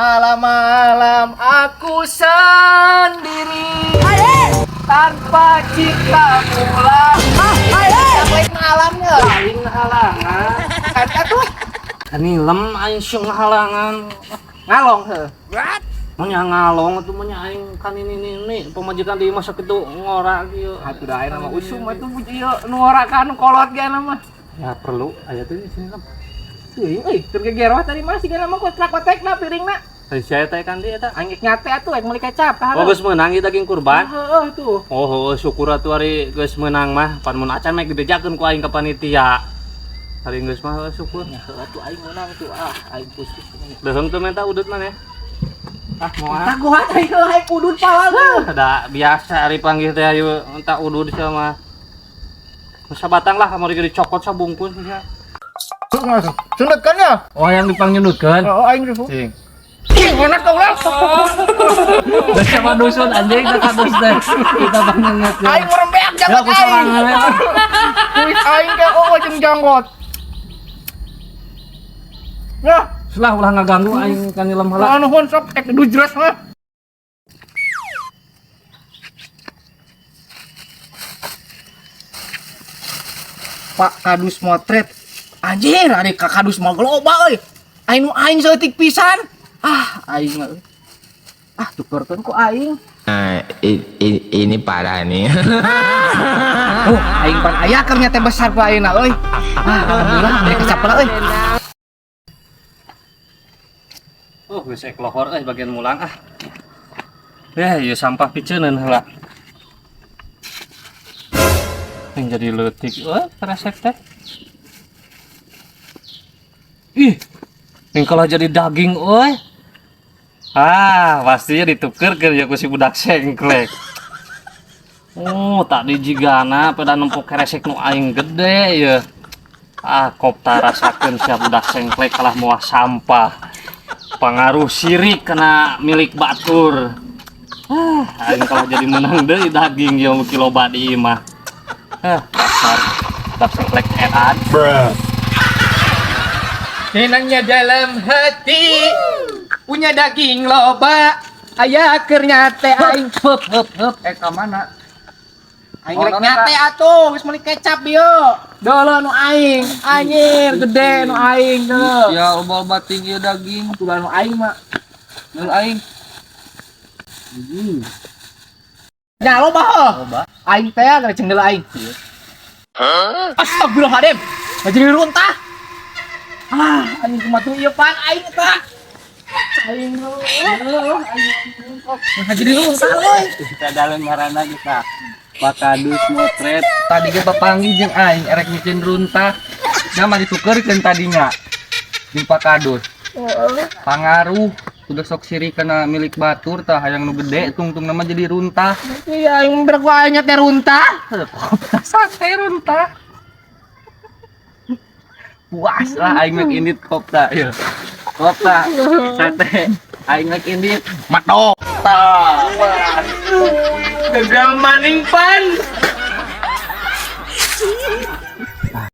Malam-malam aku sendiri tanpa cintamu lagi. Lain malamnya. Aing halangan. Kan tuh Kanilem aing siung halangan. Ngalong heuh. Manya ngalong atuh manya aing kan ini pamajikan di masa kitu ngora kieu. Atuh da ayeuna mah usum atuh ieu nu ngora ka nu kolot ge mah. Ya perlu aya teh di sini lem. Teuing euy, keur gegeroh tadi mah sigana mah kotak-kotekna piringna. Tadi saya teh kan di eta. Aing nyate atuh aing meuli kecap ka. Oh, geus meunang ieu daging kurban. Heeh tuh. Oh, syukur atuh ari geus meunang mah. Pan mun acan mah dibejakeun ku aing ka panitia. Ari geus mah heuh, syukur. Ya heuh atuh aing meunang tuh ah, aing khusus. Deheung teu menta udut maneh. Ah, moal. Taguhan aing aing udut pawal. Da biasa ari panggih teh ayu entah udud sama. Sabatang lah kamari ge dicokot sabungkus sia. Sundet kan ya? Oh, yang dipangnyundutkeun. Oh, aing ribu. Cing. Enak tau lah. Geus sama dusun anjing teh kadus teh. Kita pangnyundutkeun. Aing merembeak Ya janggot aku aing. sorangan we. Kuis aing teh oh jeung janggot. Ya, Selah ulah ngaganggu aing kanilem heula. nuhun sok ek dujres mah. Pak Kadus motret. Anjir, ari Kak Kadus mah loba euy. Aing nu aing saeutik pisan. Ah, aing mah. Ah, tukerkeun ku aing. Nah, ini parah nih. Oh, aing pan aya keur nya teh besar ku ayeuna euy. Ah, alhamdulillah beli kecap heula euy. Oh, geus ek lohor euy bagian mulang ah. Eh, ieu sampah piceuneun heula. Yang jadi leutik euy kresek teh. Ih, yang kalau jadi daging euy. Ah, pastinya ditukerkeun ya ku si budak sengklek. Oh, tadi jigana pada nempok kresek nu aing gede ya. Ah, kopta rasakeun sia budak sengklek kalah moal sampah. Pengaruh sirik kena milik batur. Ah, aing kalah jadi menang deui daging ieu mun loba di imah. Ah, dasar budak sengklek edan. Senangnya dalam hati punya daging loba aya keur nyate aing Hup hup hup eh ka mana? Aing rek nyate atuh geus meuli kecap ieu. Deuleu nu aing, anjir gede nu aing deuleu. Ya loba-loba tinggi daging. Tuh nu aing mah. Nul aing. Nya loba heuh. Aing teh gara cendel aing. Astagfirullahaladzim. Jadi runtah. Ah, anjing kumaha tuh ieu pan aing eta. Aing heuh, aing kok. Jadi runtah euy. Kita dalam ngaranna kita. Pak Kadus motret. Tadi ge papanggih jeung aing erek nyieun runtah. Nya mah ditukeurkeun tadinya. Jeung Pak Kadus. Pangaruh udah sok sirik kana milik batur tah hayang nu gede tungtung nama jadi runtah. Iya, aing berku aing teh runtah. Sate runtah. Puas lah aing mek indit kopta ya. Kopta sate aing mek indit Matok. Gagal maning pan.